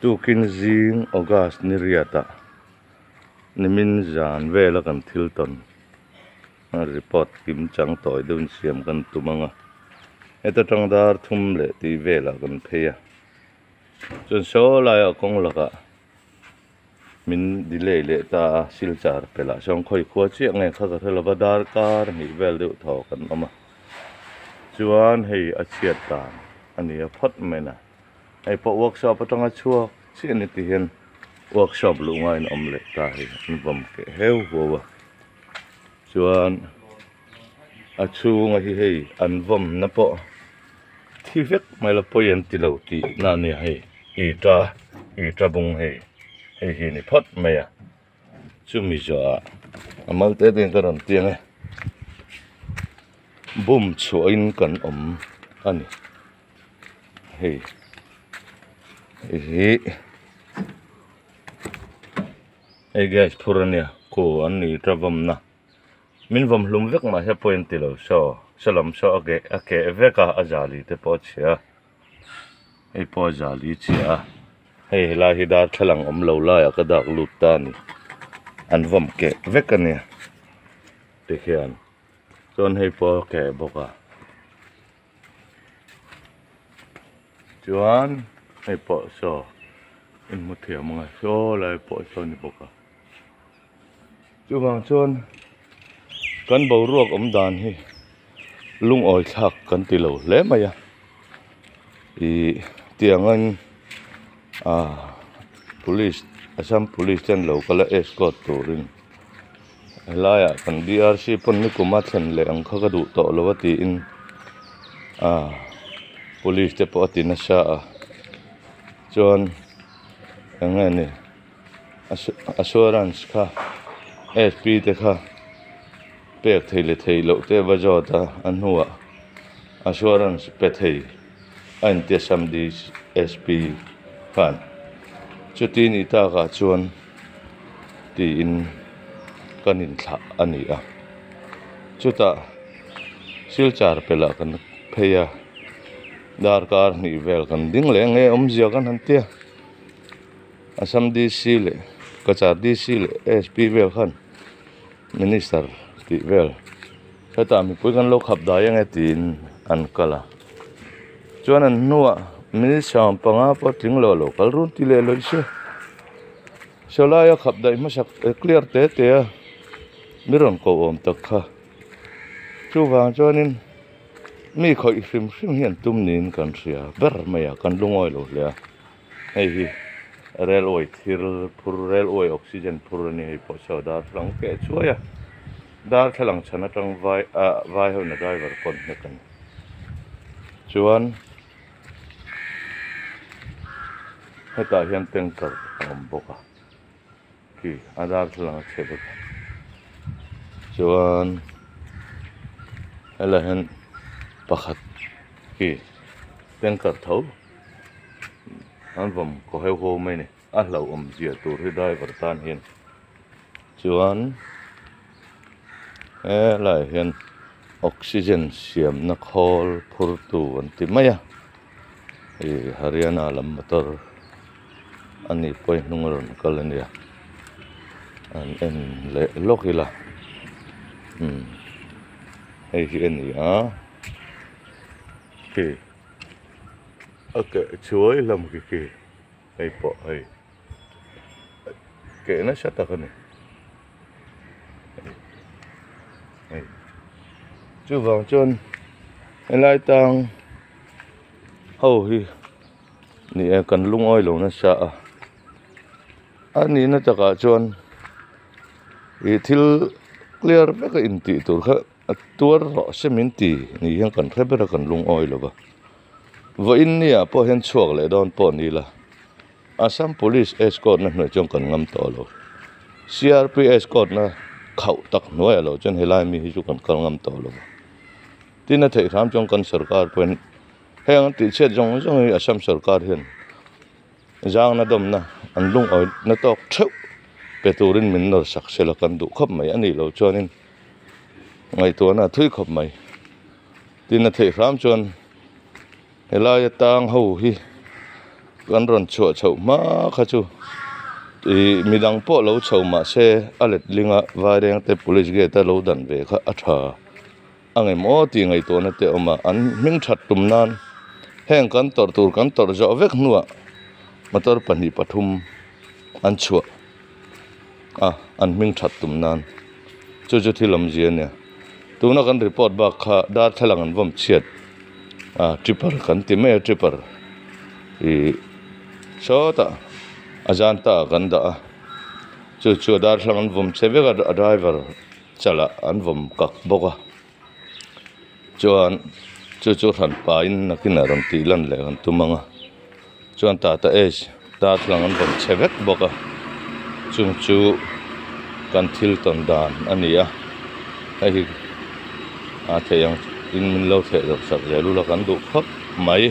Tukin zing August ni riatah nimin zan vela kan thil tawn report kim chang tawi deuhin siam kan tum ang a, heta tang dar thum leh tih velah kan phei a, chuan saw laiah kawng lakah min delay leh ta a, silchar pelh ah sawn khawi khua chiah nge kha ka hre lova darkar hnih vel deuh thaw kan awm a, chuan hei a chhiat dan a ni a phawt mai na. Hei pawh workshop atanga chhuak chiah ni ti hian workshop luh ngaiin a awm leh ta hei an vawm keh heu huau a chuan a chhunga hi hei an vawm na pawh thi vek mai la pawi an ti lo tih na a nia hei ita ita bung hei hei hi a ni phawt mai a chumi zawhah a mal te te in ka rawn tiang e bum chhuahin kan awm a ni. Hei hi hei gas phur ania khu an ni ta vawmna min vawm hlum vek mah se pawh in ti lo saw saw lam saw a keh a keh vek a a zali te pawh a chhia a hei pawh a zali chhia a hei helai hi darthlalang awm lo laiah ka dak lut ta a ni an vawm keh vek ania tikhian chuan hei pawh a keh bawk a. Chuan hei pawh saw in hmu thiam ang a saw lai pawh saw a ni bawk a chuvang chuan kan boruak awm dan hi lungawi thlak kan ti lo hle mai a ih tiang ang ah police assam police ten lo kal a escort turin helaiah kan D_R_C pawn nikum a thlen leh ang kha ka duh tawh lo a tiin ah police te pawh a ti nasa a chuan eng nge ni assurance kha S_P te kha pek thei leh theih loh te va zawt a a hnuah assurance pe thei a inti assam D_S_P khan chuti ni takah chuan. Tiin kan inthlah a ni a chutah silchar pelh ah kan phei a darkar hnih vel kan ding leh nge awmzia kan han tia Assam D_C leh Cachar D_C leh S_P vel khan minister tih vel hetah mipui kan lo khap dai ange tiin an kal a chuan an hnuah minister panga pawh tling lo a lo kal run ti leh lawih se. Saw laia khap daih hmasak clear te te a mi rawn koh awm tak kha chuvang chuanin mi khawih hrim hrim hi an tum niin kan hria ber mai a kan lungawi lo hle a hei hi railway thil phur railway oxygen phur a ni hei pawh saw darthlalang keh chuai a darthlalang chhan atang vai ah vai ho in a driver pawn hnek a ni chuan. Hetah hian tanker a awm bawk a khi a darthlalang a chhe vek a chuan helaiah hian pakhat khi tanker tho an vawm kaw heu ho mai a ni a hlauhawm zia tur hi driver tan hian chuan helaiah hian oxygen siamna khawl phur tu an ti mai a ih Haryana lam motor a nih pawh hi hnung a rawn kal a nia an en leh lawk ila umm hei hi a ni a khi a keh chuai hlawm khi khi hei pawh hei keh nasa tak a ni. Chuvang chuan helai tang ho hi ni e kan lungawi lo nasa a a nihna takah chuan ih thil clear vek a intih tur kha a tuar rawh se min ti ni hian kan hre ber a kan lungawi lo va vawiin ni ah pawh hian chhuak leh dawn pawh ni ila. Assam Police escort na hnuai chuan kan ngam tawh lo. CRP escort na khauh tak hnuaiah lo chuan helai mi hi chu kan kal ngam tawh lo. Tin a theih hram chuan kan sorkar pawhin heng an tihchhiat zawng zawng hi Assam sorkar hian zangna dawmna an lungawi na tawk theuh pe turin min nawr sak se la kan duh khawp mai a nih loh chuanin ngaihtuahna a thui khawp mai. Tin a theih hram chuan. Helai atang ho hi Kan rawn chhuah chhoh hma kha chu ih midang pawh lo chho mah se a letlinga Vairengte police gate a lo dan ve kha a tha a ngemaw tih ngaihtuahna te a awm a an hming that tum nan heng kan tawrh tur kan tawrh zawh vek hnuah motor pahnih pathum an chhuah a an hming that tum nan chu chu thil awmzia a nia tuna kan report bak kha darthlalang an vawm chhiat ah tripper kan ti mai a tripper ih sawtah a zan ta ah kan dah a chu chu a darthlalang an vawm chhe vek a a driver chalah an vawm kak bawk a chuan chu chu hran pahin nakinah rawn tih lan leh kan tum ang a chuan tata ace darthlalang an vawm chhe vek bawk a chung chu kan thil tawn dan a ni a hei hi a theih ang in min lo theh loh sak zel ula kan duh khawp mai.